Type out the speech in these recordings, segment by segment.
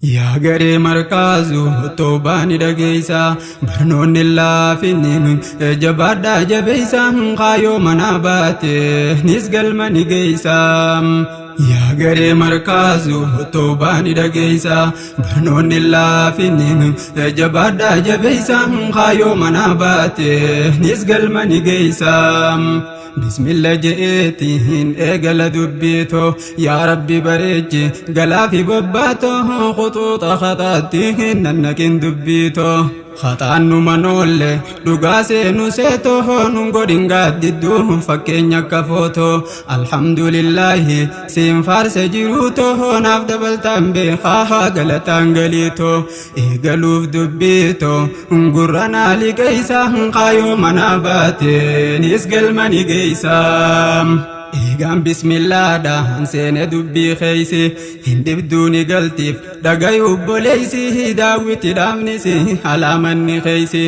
Yaa garee markaazu toobaa ni dhageessa, barnoonni laafinni jabaadhaa jabeessa, kaayoo manaa baate nis galma ni geessa. Yaa garee markaazu toobaa ni dhageessa, barnoonni laafinni jabaadhaa jabeessa, kaayoo manaa baate nis galma ni geessa. Bismilla je'eetiin eegala dubbiitoo, yaa Rabbi bareechi galaafi bobbaatoo, khuxuuxa khaxaatti nannaqin dubbiitoo. Khaxaan numa noolle dhugaa seenu seetoo, nun godhin gaaddidduu fakkeenya akka footoo. Alhamdulillaahi siin faarse jiruutoo, naaf dabaltaan beekaa galataan galiitoo. Eegaluuf dubbiitoo gurra naa liqeessa, kaayoo manaa baateenis galma ni geessa. Eegaan bismillaadhaan seene dubbii keeysi, hin dhibduu ni galtiif dhagayu obboleeysi, daawwiti dhaabnisi alaamanni keeysi.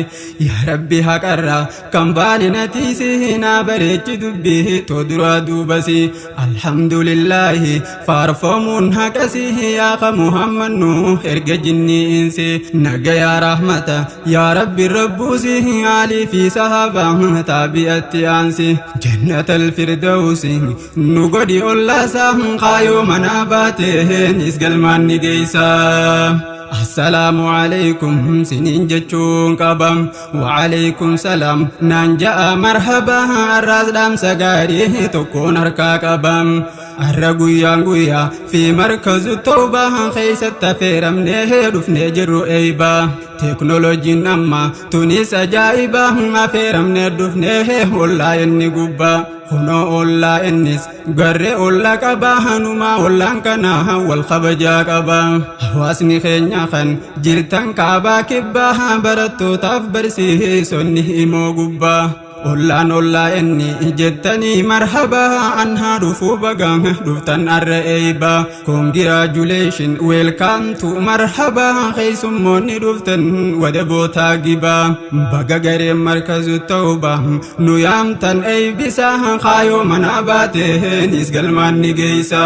Yaa Rabbi haqarra kan baane natiisi, naa bareechi dubbii too duraa duubasi. Alhamdulillaahi faarfamuun haqasi, yaa ka Muhammad nu erga jinnii insi. Nagayaa rahmata yaa Rabbi rabbuusi, aalii fi sahaabaa taabi'atti aansi, jannatal firdawsi nu godhi ollaasaa, kaayoo manaa baateenis galmaan ni geessa. Assalaamu alaykum siniin jechuun qabam, wa'alaykum salaam naan ja'a marhaba. Arraas dhaamsa gaarii tokkoon harkaa qabam. Arra guyyaan guyyaa fi markazu tawbaa keessatti affeeramnee dhufnee jirru eeyba. Teeknooloojiin amma tunis ajaa'iba, affeeramnee dhufnee ollaa inni gubbaa. Kunoo ollaa innis garree ollaa qaba, hanumaa ollaan kana wal kabajaa qaba. Hawaasni keenya kan jirtan kaabaa kibbaa, barattootaaf barsiisonni himoo gubbaa. Ollaan ollaa inni jettanii marhaba, anhaa dhufuu baga dhuftan arra eeyba. Congratulation, welcome to marhaba, keessummoonni dhuftan wada bootaa gibaa. Baga gareen markazu tawba nu yaamtan eeybisa, kaayoo manaa baateenis galmaan ni geessa.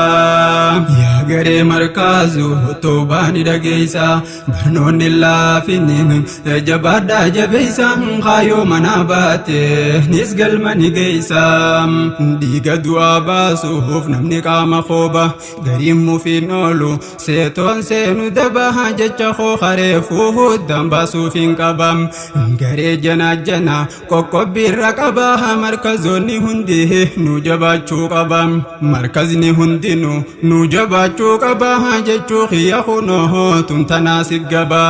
Yaa garee markazu tawbaa ni dhageessa, barnoonni laafinni jabaadhaa jabeessa, kaayoo manaa baateenis galma ni geessa. Dhiiga du'aa baasuuf namni qaama kooba, gariin mufiin oolu seetoon seenu daba, jecha koo kareefuu dambaasuuf hin qabam. Garee jana jana qoqqobbiirra qaba, markazoonni hundi nu jabaachuu qaba. Markazni hundinuu nu jabaachuu qaba jechuu kiyya, kunoo tuntanaa siggaba.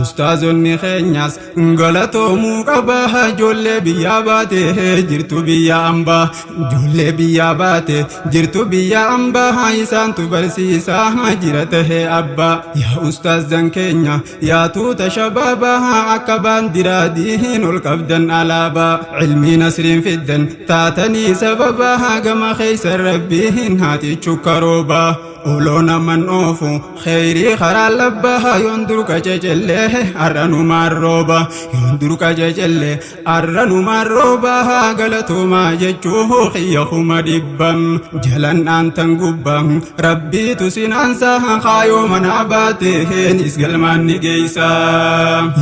Ustaazonni keenyas galatoomuu qaba. Ijoollee biyyaa baate jirtu biyya ambaa, ijoollee biyyaa baate jirtu biyya ambaa, isaantu barsiisaa jira tahee abbaa. Yaa ustaazan keenya, yaa tuuta shabaabaa, akka baandiraa diin ol qabdan alaabaa, cilmii nasriin fiddan taatanii sababaa, gama keeysan Rabbiin haatichu karoobaa. Oloo naman oofu kheyrii karaa labbaa, yoon durqa cecellee arranumaan rooba, yoon durqa cecellee arranumaan rooba. Galatoomaa jechuu kiyya 100,000 jalan dhaantan gubbaa, Rabbiitu sinaansa, kaayoo manaa baateenis galmaan ni geessa.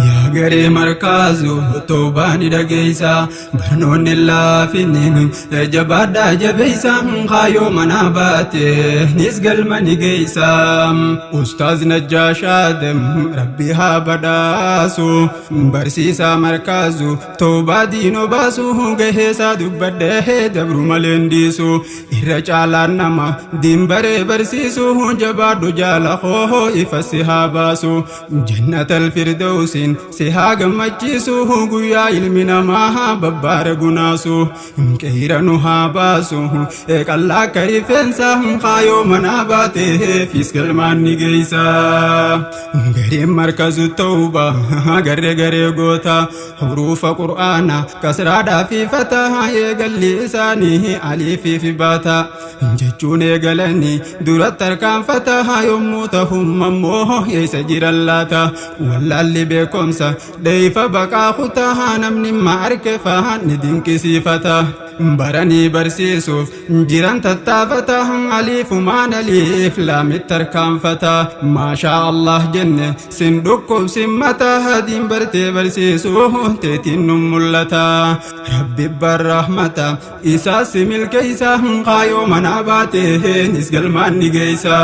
Yaa garee markaazu toobaa ni dhageessa, barnoonni laafinni jabaadhaa jabeessa, kaayoo manaa baateenis galma ni geessa. Ustaaz Najjaash Adam Rabbi haa badhaasu, barsiisaa markaazu toobaa diinoo baasu, gaheesaa dubbadhee dabru maleen dhiisu. Irra caalaan nama diin baree barsiisu, jabaadhu jaala koo, ifa si haa baasu, jannatal firdawsiin si haa gammachiisu, guyyaa ilmi namaa babbaara gunaasu, qeeyra nu haa baasu qallaa akka rifeensa, kaayoo manaa baateefis galmaan ni geessa. Gareen markazu tawbaa garee garee goota, huruufa qur'aana kasraadhaa fi fataa, eegalli isaanii aliifii fi baata jechuun eegalanii duratti tarkaanfata, yommuu tahumma eessa jiran laata? Wallaalli beekumsa dheeyfa baqaa kutaa, namni ma arke faa ni dinqisiifata. Baranii barsiisuuf jiran tattaafata, aliifumaan aliif laamitti tarkaanfata. Maashaa Allah jenne sin dhukkubsin mata, diin bartee barsiisuu teetiin nu mul'ata. Rabbi barrahmata isaa si milkeeysa, kaayoo manaa baateenis galmaan ni geeysa.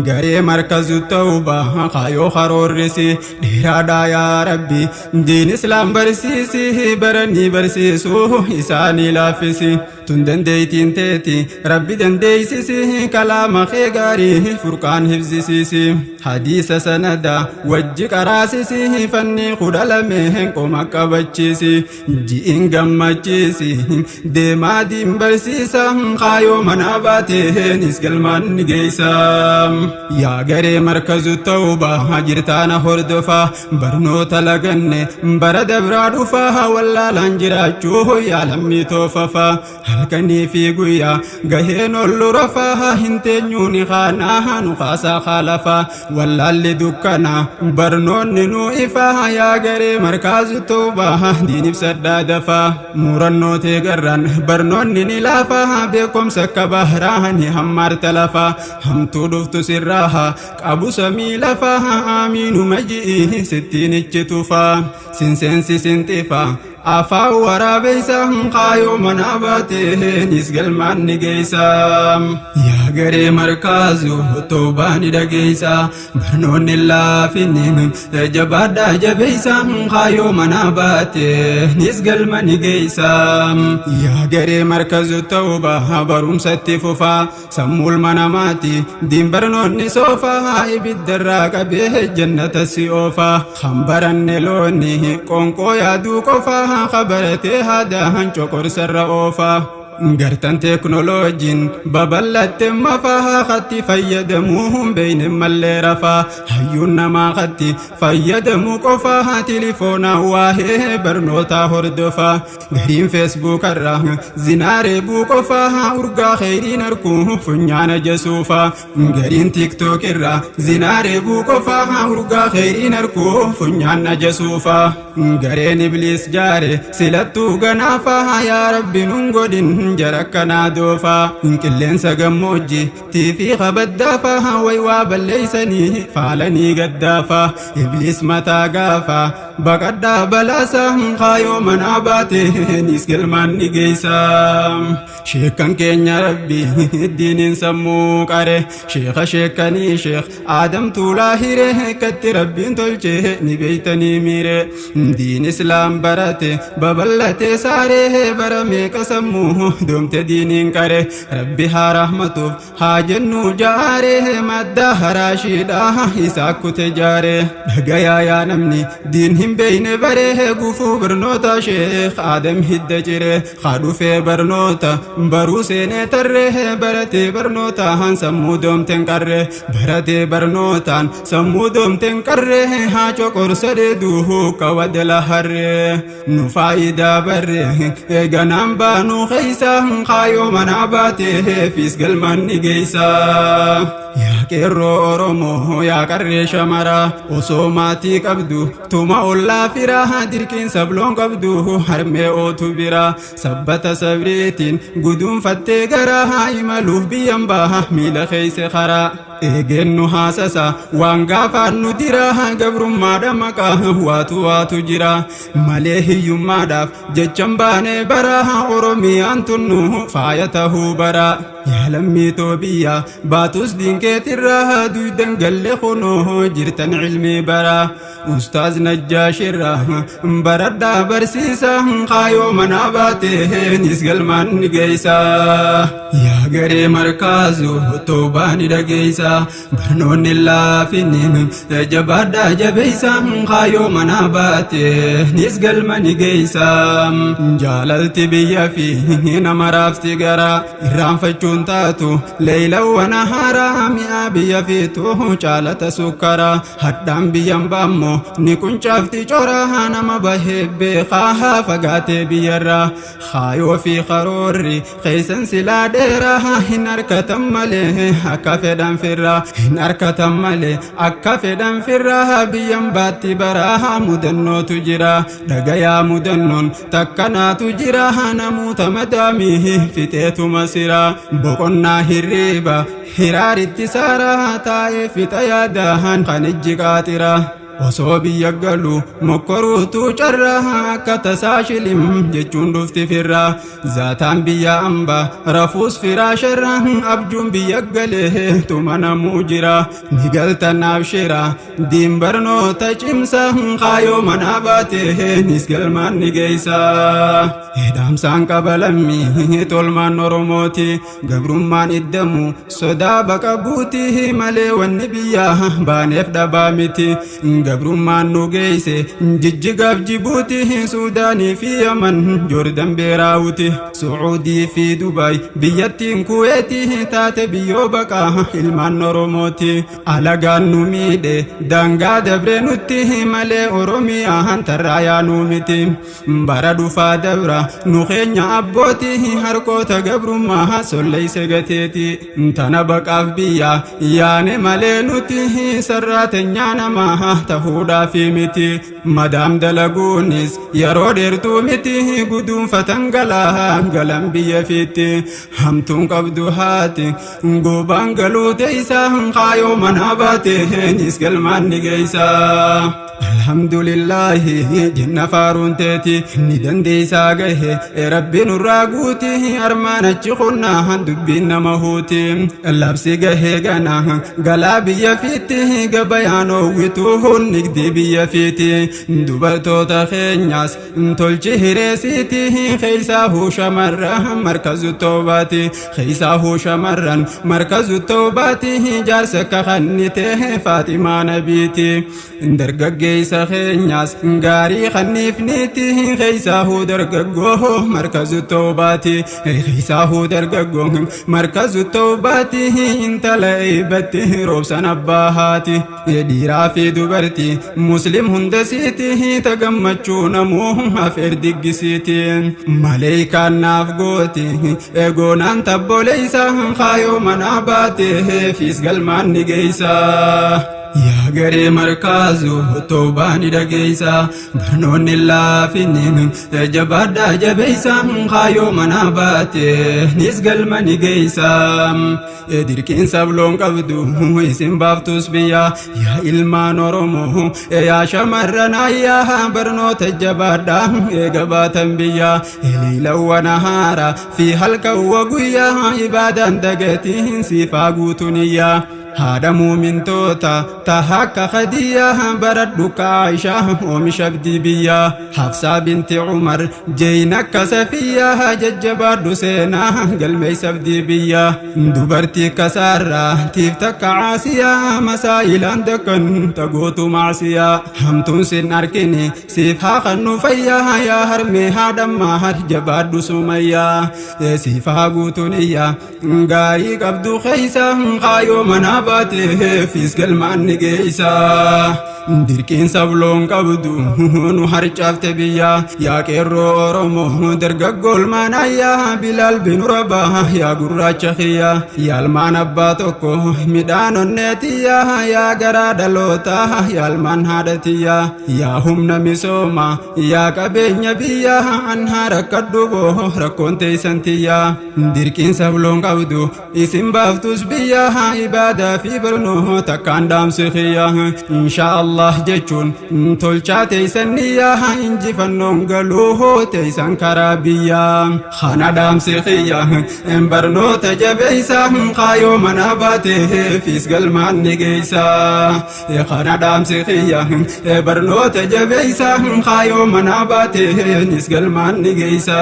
Garee Markazu Tawbaa kaayoo karoorrisi dheeraadhaa, yaa Rabbi diin Islaam barsiisi, baranii barsiisuu isaanii laaffisi. Tun dandeeytiin teeti, Rabbi dandeeysisi, kalaama kee gaarii Furqaan hifzisiisi, hadiisa sanada wajji qaraasisi, fanni 12 qoma qabachiisi, ji'in gammachiisi, deemaa diin barsiisa, kaayoo manaa baateenis galmaan ni geeysa. Yaa garee Markazu Tawbaa jirtaana hordofaa, barnoota laganne bara dabraa dhufaa, wallaalaan jiraachuu yaa lammii toofafaa, halkanii fi guyyaa gaheen ollu rafaa, hin teenyuu ni kaanaa nu kaasaa kaalafaa, wallaalli dukkana, barnoonni nu ifaa. Yaa garee Markazu Tawbaa diin ibsadhaa dafaa, murannoo teegarraan barnoonni ni laafaa, beekumsa akka baharaa ni hammaarta lafaa, hamtuu dhuftu sirraa qabu samii lafaa, amiinuma ji'i sittiin ichi tufaa, sinseensi sinxifaa afaan waraabeysa, kaayoo manaa baateenis galmaan ni geeysa. Yaa garee Markaazu Tawbaa ni dhageeysa, barnoonni laafinni jabaadhaa jabeeysa, kaayoo manaa baateenis galma ni geeysa. Yaa garee Markazu Tawbaa barumsatti fufaa, sammuu ilma namaati diin barnoonni soofaa, ibiddarraa qabee jannata si oofaa. Kan baranne looni qoonqoo yaaduu qofaa, kabaratee haadaan coqorsarra oofaa. Gartan teeknooloojiin babal'atte mafaa, katti fayyadamuu hin beeyne mallee rafaa, hayyuun namaa katti fayyadamuu qofaa, tilifoonaa waa'ee barnootaa hordofaa, gariin Feesbuukarraa zinaaree buu qofaa, urgaa kheyriin arkuu funyaana jasuufaa, gariin Tiiktookirraa zinaaree buu qofaa, urgaa kheyriin arkuu funyaana jasuufaa, gareen Ibliis jaare silattuu ganaafaa, yaa Rabbi nun godhin jara akkanaa doofaa, qilleensa gammoojji tiifii kabaddaafaa, way waa balleeysanii faalanii gaddaafaa, Ibliis mataa gaafaa baqadhaa balaasaa, kaayoo manaa baateenis galmaan ni geeysaa. Sheekan keenya Rabbi diiniin sammuu qare, sheeka sheekanii Sheek Aadam Tuulaa hiree, katti Rabbiin tolchee ni beeytanii miire, diin Islaam barate babal'ate saaree, bara meeqa sammuu doomte diiniin qare, Rabbi haa rahmatuuf haa jennu jaaree, madda haraashiidha isaa kute jaare. Dhagayaa yaa namni diin hin beeyne baree, gufuu barnoota Sheek Aadam hidda cire, haa dhufee barnoota baruu seenee tarree, baratee barnootaan sammuu doomteen qarree, baratee barnootaan sammuu doomteen qarree, haa coqorsa dheeduu kawadela harree, nu faayidaa barree eeganaan baanuu keeysa, kaayoo manaa baateefis galmaan ni geeysa. Yaa qeerroo Oromoo, yaa qarree shamaraa, osoo maatii qabdu tuma ollaa firaa, dirqiin sabloon qabdu harmee ootu biraa, sabbata sabriitiin guduunfattee garaa, imaluuf biyyan baha miila keeyse karaa, eegeennu haasasa waan gaafaan nu dira, gabrummaadha maqaa waatu waatu jira malee, hiyyummaadhaaf jechan baanee bara, Oromiyaan tunnu faaya tahuu bara. Yaa lammiitoo biyya baatus diinkeetirraa duydan galle, kunoo jirtan ilmii bara, Ustaaz Najjaashirraa baradhaa barsiisa, kaayoo manaa baateenis galmaan ni geeysa. Yaa garee Markaazu Tawbaa ni dhageeysa, barnoonni laafinni jabaadhaa jabeeysa, kaayoo manaa baateenis galma ni geeysa. Jaalalti biyya fi nama raafti gara, irraanfachuun taatu leeylawwan haaraa, mi'a biyya fiitu caalata sukkaraa, hadhaan biyyan baammoo ni quncaafti coraa, nama bahee beekaa fagaatee biyyarraa, kaayoo fi karoorri keessan silaa dheeraa. Hin arkatan malee akka fedhan firraa, hin arkatan malee akka fedhan firraa. Biyyan baatti baraa mudannootu jira, dhagayaa mudannoon takkanaatu jira. Namoota madaamii fixeetuma sira, boqonnaa hirriiba hiraaritti saaraa taa'ee fixa yaadaan kan ijji qaaxira. Osoo biyya galu mokkoruutu carraa, akka tasaa shilim jechuun dhufti firraa. Zaataan biyya hambaa rafuus firaasharraa, abjuun biyya galee tuma namuu jira. Ni galtan abshira, diin barnoota cimsa, kaayoo manaa baate nis galmaan ni geessa. Hidhaamsaan qabalammii tolmaan Oromooti, gabrummaan iddamu sodaa baqa buuti malee wanni biyyaa baaneef dhabaa miti. Gabrummaan nu geesse Jijjigaaf Jibuuti, Suudaanii fi Yaman, Joordan, Beeraawuti, Sucuudii fi Dubaay, biyyattiin Kuweeti taate biyyoo baqaa ilmaan Oromooti. Alagaan nu miidhe daangaa dabree nutti malee Oromiyaa tarraa yaanuu miti. Bara dhufaa dabra nu keenya abbooti, harkoota gabrummaa solleeyse gateeti. Tana baqaaf biyya yaane malee nuti sarraa teenyaa namaa tahuudhaafi miti. Madaam dalaguunis yeroo dheertuu miti, guduunfatan galaa galan biyya fiitti. Hamtuun qabdu haati goobaan galuu teeysa, kaayoo manaa baate nis galmaan ni geeysa. Alhamdulillahi jenna faaruun teeti, ni dandeeysaa gahe Rabbi nurraa guuti. Armaan achi kunnaa dubbiin nama huuti, labsi gahee gana galaa biyya fiitti. Gabayaan oowwitu nigdii biyya fiiti, dubartoota keenyaas tolchi hireesiiti. Keeysaa huu shamarran Markazu Toobaati, keeysaa huu shamarran Markazu Toobaati. Jaarsa akka kannite Faaximaa Nabiiti, dargaggeessa keenyaas gaarii kanniifniiti. Keeysaa huu dargaggoo Markazu Toobaati, keeysaa huu dargaggoo Markazu Toobaati. Intala eebbatti roobsan abbaa haati, dhiiraa fi dubartii Muslim hunda siiti, ta gammachuu namuu afeer diggisiiti. Maleeykaan naaf gooti eegoonaan tabboleeysa, kaayoo manaa baate fiis galmaan ni geeysa. Yaa garee Markaazu Toobaa, ni dhageeysa, barnoonni laafinni jabaadhaa jabeeysa, kaayoo manaa baate nis galma ni geeysa. Dirqiin sabloon qabdu isin baaftus biyya, yaa ilmaan Oromoo, yaa shamarran ayyaa, barnoota jabaadhaa eega baatan biyya. Leelawwan haara fi halkawwa guyyaa ibaadaan dagatiin siifaa guutuniyyaa. Haadha muumintoota taha akka Khadiyyaa, baradhu Aishaa oomisha abdii biyyaa. Hafsaa binti Umar, jeyn akka Safiyyaa, jajjabaadhu seenaa galmeessa abdii biyyaa. Dubartii kasaarraa tiif takka Caasiyaa, masaayilaan dakkan tagootu maasiyaa. Hamtuun sin arkini, siif haa kannu fayyaa. Yaa harmee haadhammaa har jabaadhu Sumayyaa, siif haa guutuniyyaa gaarii qabdu keeysa, kaayoo manaa baate fiis galmaan ni geeysa. Dirqiin sabloon qabdu nu harcaafte biyya. Yaa qeerroo Oromoo dargaggoo olmaan ayyaa, Bilaal bin Rabaa, yaa gurraacha kiyya, yaa ilmaan abbaa tokko midhaan onneetiyya, yaa garaa dhalootaa, yaa ilmaan haadhatiyya, yaa humna misooma, yaa qabeenya biyya, anhaa rakkadhu boo rakkoon teeysan tiyya. Dirqiin sabloon qabdu isin baaftus biyya, ibaadaa fi barnoo takkaan dhaamsi kiyya. Insha Allah jechuun tolchaa teeysan niyyaa, injifannoon galuu teeysan karaa biyya. Kana dhaamsi kiyya, barnoota jabeeysa, kaayoo manaa baate fiis galmaan ni geeysa. Kana dhaamsi kiyya, barnoota jabeeysa, kaayoo manaa baate nis galmaan ni geeysa.